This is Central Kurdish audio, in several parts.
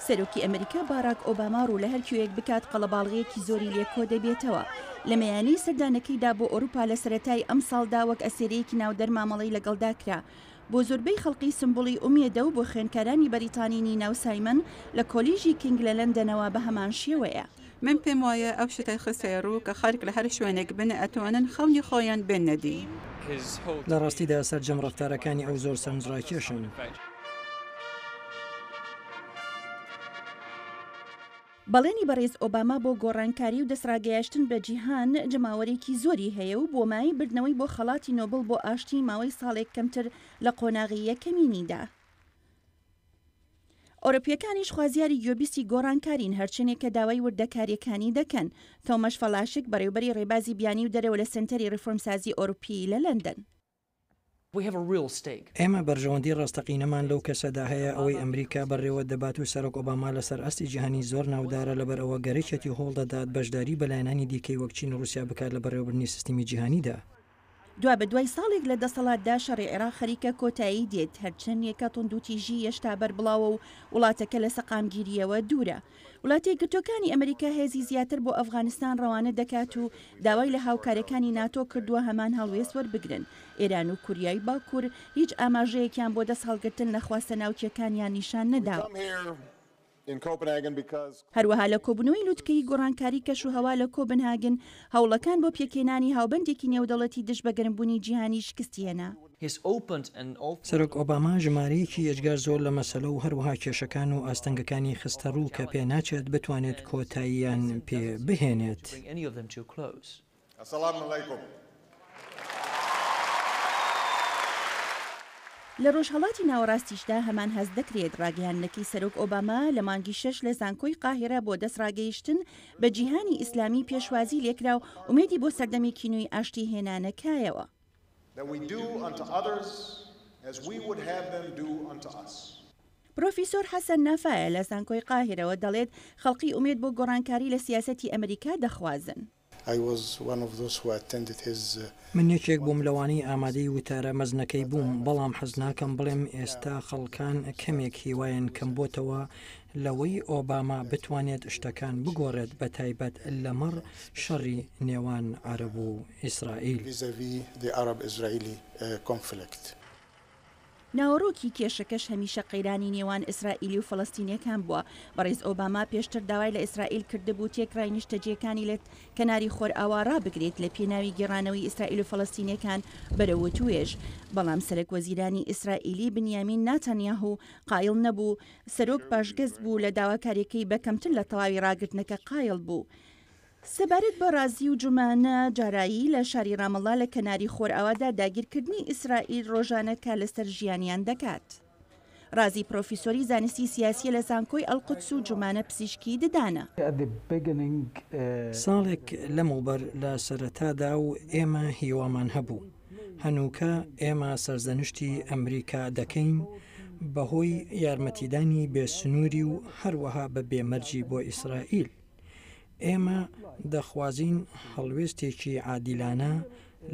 سەرۆکی ئەمریکا باراک ئۆباما ڕوو لە هەر کوێیەک بکات قەڵەباڵغییەکی زۆری لێ کۆدەبێتەوە. لە مەیانەی سەردانەکەیدا بۆ ئۆروپا لە سەرەتای ئەمساڵدا وەک ئەسێرەیەکی ناودەر مامەڵەی لەگەڵدا کرا. بۆ زۆربەی خەڵقی سمبوڵی ئومێدە و بۆ خوێندکارانی بەریتانی نینا و سایمن لە کۆلیژی کینگ لە لەندەنەوە بە هەمان شێوەیە. من پێم وایە ئەو شتەی خستەیە ڕوو کە خەڵک لە هەر شوێنێک بن ئەتوانن خەونی خۆیان بێننە دی. لە ڕاستیدا سەرجەم ڕەفتارەکانی ئەو زۆر سەرنجڕاکێشن. بەڵێنی بەڕێز ئۆباما بۆ گۆڕانکاری و دەستڕاگەیاشتن بە جیهان جەماوەرێکی زۆری هەیە و بۆ مایەی بردنەوەی بۆ خەڵاتی نۆبڵ بۆ ئاشتی ماوەی ساڵێک کەمتر لە قۆناغی یەکەمینیدا. ئۆرۆپییەکانیش خوازیاری گوێبیستی گۆڕانکارین هەرچەنێک کە داوای وردەکارییەکانی دەکەن. تۆمەش فەلاشک، بەڕێوبەری ڕێبازی بیانی و دەرەوە لە سەنتەری ڕیفۆرمسازی ئۆروپی لە لەندەن. ئێمە بەرژەوەندی ڕاستەقینەمان لەو کەسەدا هەیە ئەوەی ئەمریکا بەڕێوە دەبات و سەرۆک ئۆباما لەسەر ئاستی جیهانی زۆر ناودارە لەبەر ئەوە گەرەکیەتی هۆڵ دەدات بەشداری بە لایەنانی دیکەی وەک چین و ڕوسیا بکات لە بەڕێوەبردنی سیستمی جیهانیدا. دوابەدوای ساڵێک لە دەسەڵاتدا شەڕی عێراق خەریکە کۆتایی دێت، هەرچەندێکە توندوتیژی یەشتا بەربڵاوە و وڵاتەکە لە سەقامگیرییەوە دوورە. وڵاتەیەکگرتووەکانی ئەمریکا هێزی زیاتر بۆ ئەفغانستان ڕەوانە دەکات و داوای لە هاوکارەکانی ناتۆ کردووە هەمان هەڵوێست وەربگرن. ئێران و کوریای باکوور هیچ ئاماژەیەکیان بۆ دەستهەڵگرتن لە خواستە ناوکییەکانیان نیشان نەداوە. هەروەها لە کۆبوونەوەی لوتکەی گۆڕانکاری کەشوهەوا لە کۆبنهاگن، هەوڵەکان بۆ پێکهێنانی هاوبەندێکی نێودەوڵەتی دژ بە گەرمبوونی جیهانی شکستی هێنا. سەرۆک ئۆباما ژمارەیەکی ئێجگار زۆر لە مەسەلە و هەروەها کێشەکان و ئاستەنگەکانی خستە ڕوو کە پێناچێت بتوانێت کۆتاییان پێ بهێنێت. لە ڕۆژهەڵاتی ناوەڕاستیشدا هەمان هەست دەکرێت، ڕاگەیاندنەکەی سەرۆک ئۆباما لە مانگی شەش لە زانکۆی قاهیرە بۆ دەستڕاگەیشتن بە جیهانی ئیسلامی پێشوازی لێکرا و ئومێدی بۆ سەردەمێکی نوێی ئاشتی هێنانە کایەوە. پرۆفیسۆر حەسەن نافایە لە زانکۆی قاهیرەوە دەڵێت خەڵقی ئومێد بۆ گۆڕانکاری لە سیاسەتی ئەمریکا دەخوازن. من یەکێک بووم لەوانەی ئامادەی وتارە مەزنەکەی بووم، بەڵام حەز ناکەم بڵێم ئێستا خەڵکان کەمێک هیوایان کەمبۆتەوە لەوەی ئۆباما بتوانێت شتەکان بگۆڕێت بەتایبەت لەمەڕ شەڕی نێوان عەرەب و ئیسرائیل. ناوەڕۆکی کێشەکەش هەمیشە قەیرانی نێوان ئیسرائیلی و فەڵەستینیەکان بووە. بەڕێز ئۆباما پێشتر داوای لە ئیسرائیل کردبوو تێکڕای نیشتەجێکانی لە کەناری خۆرئاوا ڕابگرێت لە پێناوی گێڕانەوەی ئیسرائیل و فەڵەستینیەکان بەرەو وتوێژ. بەڵام سەرەک وەزیرانی ئیسرائیلی بنیامین ناتانیاهو قایڵ نەبوو. سەرۆک پاشگەز بوو لە داواکاریەکەی بە کەمتر لە تەواوی ڕاگرتنەکە قایڵ بوو. سەبارەت بە ڕازی و جومانە جارایی لە شاری ڕامەڵا لە کەناری خۆرئاوادا داگیرکردنی ئیسرائیل ڕۆژانە کار لەسەر ژیانیان دەکات. ڕازی پرۆفیسۆری زانستی سیاسیە لە زانکۆی ئەلقودس و جومانە پزیشکی ددانە. ساڵێک لەمەوبەر لە سەرەتادا و ئێمە هیوامان هەبوو. هەنووکە ئێمە سەرزەنشتی ئەمریکا دەکەین بەهۆی یارمەتیدانی بێ سنووری و هەروەها بە بێ مەرجی بۆ ئیسرائیل. ئێمە دەخوازین هەڵوێستێکی عادیلانە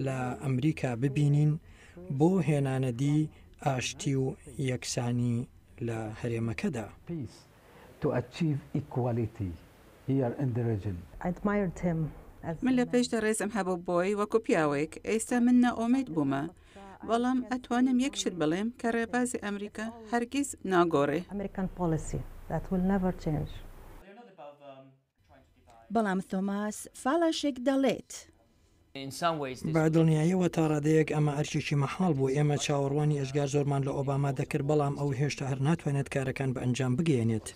لە ئەمریکا ببینین بۆ هێنانەدی ئاشتی و یەکسانی لە هەرێمەکەدا. من لە پێشدا ڕێزم هەبوو بۆی وەکو پیاوێک، ئێستا من نائومێد بوومە. بەڵام ئەتوانم یەک شت بڵێم کە ڕێبازی ئەمریکا هەرگیز ناگۆڕێ. بەڵام تۆماس فالاشێک دەڵێت. بە دڵنیاییەوە تا ڕادەیەک ئەمە ئەرکێکی مەحاڵ بوو، ئێمە چاوەڕوانی ئێجگار زۆرمان لە ئۆباما دەکرد، بەڵام ئەو هێشتا هەر ناتوانێت کارەکان بە ئەنجام بگەیەنێت.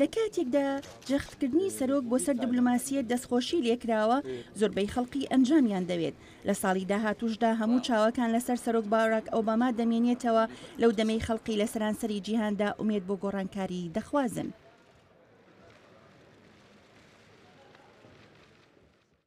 لە کاتێکدا جەختکردنی سەرۆک بۆ سەر دبلۆماسییەت دەستخۆشی لێکراوە، زۆربەی خەڵقی ئەنجامیان دەوێت. لە ساڵی داهاتووشدا هەموو چاوەکان لەسەر سەرۆک باراک ئۆباما دەمێنێتەوە لەو دەمەی خەڵقی لە سەرانسەری جیهاندا ئومێد بۆ گۆڕانکاری دەخوازن.